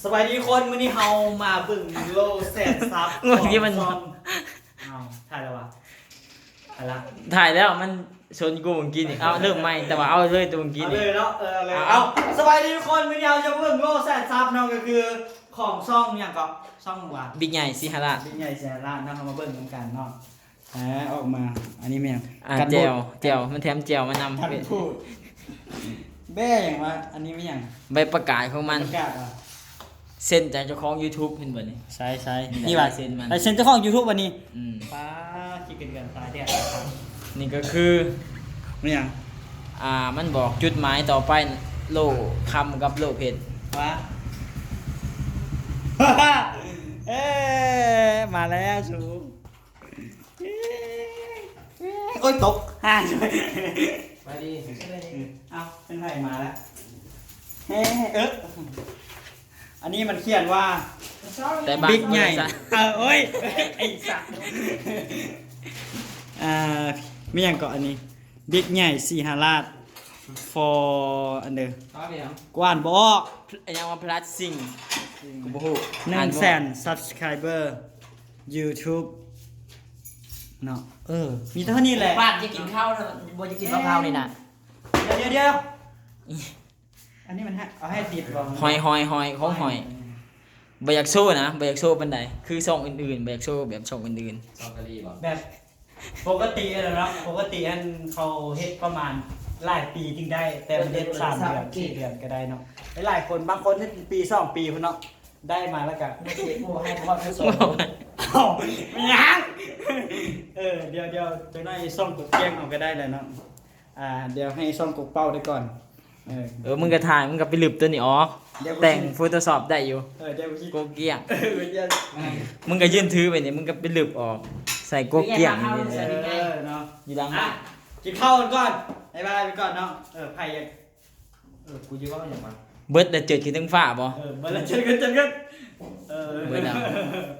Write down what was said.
ສະບາຍດີທຸກຄົນ ມື້ນີ້ເຮົາມາເບິ່ງໂລແສນຊັບ ເມື່ອກີ້ມັນ ຂອງຊ່ອງ ເອົ້າ ຖ່າຍແລ້ວຫວາ? ຖ່າຍລະ ຖ່າຍແລ້ວ ມັນຊົນກູເມື່ອກີ້ນີ້. ເອົາ ເລີ່ມໃໝ່ ແຕ່ວ່າເອົາເລີຍໂຕເມື່ອກີ້ນີ້ ເອົາເລີຍເນາະ ເອີ ເອົາເລີຍ ເອົາ ເນາະ. ສະບາຍດີທຸກຄົນ ມື້ນີ້ເຮົາຈະມາເບິ່ງໂລແສນຊັບເນາະ ກໍຄືຂອງຊ່ອງຫຍັງເກາະ ຊ່ອງຫຍັງຫວາ? ບິກໃຫຍ່ສີຫະລາດ ບິກໃຫຍ່ສີຫະລາດເນາະ ເຮົາມາເບິ່ງນຳກັນເນາະ. ອ່າ ອອກມາ ອັນນີ້ແມ່ນຫຍັງ? ອ່າ ກັນບູດ ແຈ່ວ ແຈ່ວ ມັນແຖມແຈ່ວມານຳ ກັນບູດ ແບ້ຫຍັງວະ? ອັນນີ້ແມ່ນຫຍັງ? ໃບປະກາດຂອງມັນ ປະກາດຫວາ? ເຊັນຈາກເຈົ້າຂອງຢູທູບ ເຫັນບໍ່ນີ້? ໃຊ່ໆ ນີ້ ນີ້ຫວາ? ລາຍເຊັນມັນ ລາຍເຊັນເຈົ້າຂອງຢູທູບ ອັນນີ້ ອືມ ປ້າ ຂີ້ເກີນກັນຕາຍແທ້ ນີ້ກໍຄື ແມ່ນຫຍັງ? ອ່າ ມັນບອກຈຸດໝາຍຕໍ່ໄປ ໂລຄຳກັບໂລເພັດ ຫວາ? ເອີ ມາແລ້ວສູ ໂອ້ຍ ຕົກ ຫາຍ ສະບາຍດີ ເອົ້າ ເປັນໃຜມາແລ້ວ ເອີ ອັນນີ້ມັນຂຽນວ່າ ແຕ່ບາງ ບິກໃຫຍ່ ບໍລິສັດ ເອີ ໂອ້ຍ ໄອ້ສັດ ອ່າ ມີຫຍັງເກາະອັນນີ້? ບິກໃຫຍ່ສີຫະລາດ for ອັນເດີ ກວານບໍ່ອອກ ອີຫຍັງວ່າ plus ຊິງ ກູບໍ່ຮູ້ ໜຶ່ງແສນ subscriber YouTube ເນາະ ເອີ ມີເທົ່ານີ້ແຫຼະ ປາດ ຢ່າກິນເຂົ້າເນາະ ບໍ່ ຢ່າກິນເຂົ້ານີ້ນະ ດຽວໆ ອັນນີ້ມັນ ເອົາໃຫ້ຕິດບໍ່? ຫອຍໆ ຂອງຫອຍ ບໍ່ຢາກໂຊນະ ບໍ່ຢາກໂຊປານໃດ ຄືຊ່ອງອື່ນໆ ບໍ່ຢາກໂຊແບບຊ່ອງອື່ນໆ ຊ່ອງກະລີບໍ່? ແບບ ປົກກະຕິແລ້ວເນາະ ປົກກະຕິຫັ້ນເຂົາເຮັດປະມານຫຼາຍປີຈຶ່ງໄດ້ ແຕ່ມັນເຮັດສາມເດືອນ ສີ່ເດືອນກໍໄດ້ເນາະ ຫຼາຍໆຄົນ ບາງຄົນເຮັດເປັນປີສອງປີພຸ້ນເນາະ ໄດ້ມາແລ້ວກໍ ບໍ່ໃຫ້ພອດ ເອົ້າ ແມ່ນຫຍັງ? ເອີ ດຽວໆ ຈັກໜ້ອຍຊ່ອງກົກກ້ຽງເຮົາກໍໄດ້ແລ້ວເນາະ ອ່າ ດຽວໃຫ້ຊ່ອງກົກເປົ້າໄດ້ກ່ອນ ເອີ ເອີ ມຶງກໍຖ່າຍ ມຶງກໍໄປລຶບຕົວນີ້ອອກ ແຕ່ງ Photoshop ໄດ້ຢູ່ ເອີ ກົກກ້ຽງ ເອີ ດຽວ ມຶງກໍຢືນຖືໄປນີ້ ມຶງກໍໄປລຶບອອກ ໃສ່ກົກກ້ຽງນີ້ ເອີ ເນາະ ຢູ່ຫຼັງ ອ່ະ ກິນເຂົ້າກັນກ່ອນ ບາຍບາຍໄປກ່ອນເນາະ ເອີ ໃຜຢາກ ເອີ ກູຈະເວົ້າຫຍັງວະ ເບິດແລ້ວເຈີດຂຶ້ນເທິງຟ້າບໍ່? ເອີ ເບິດແລ້ວເຈີດຂຶ້ນ ເຈີດຂຶ້ນ ເອີ ເບິດແລ້ວ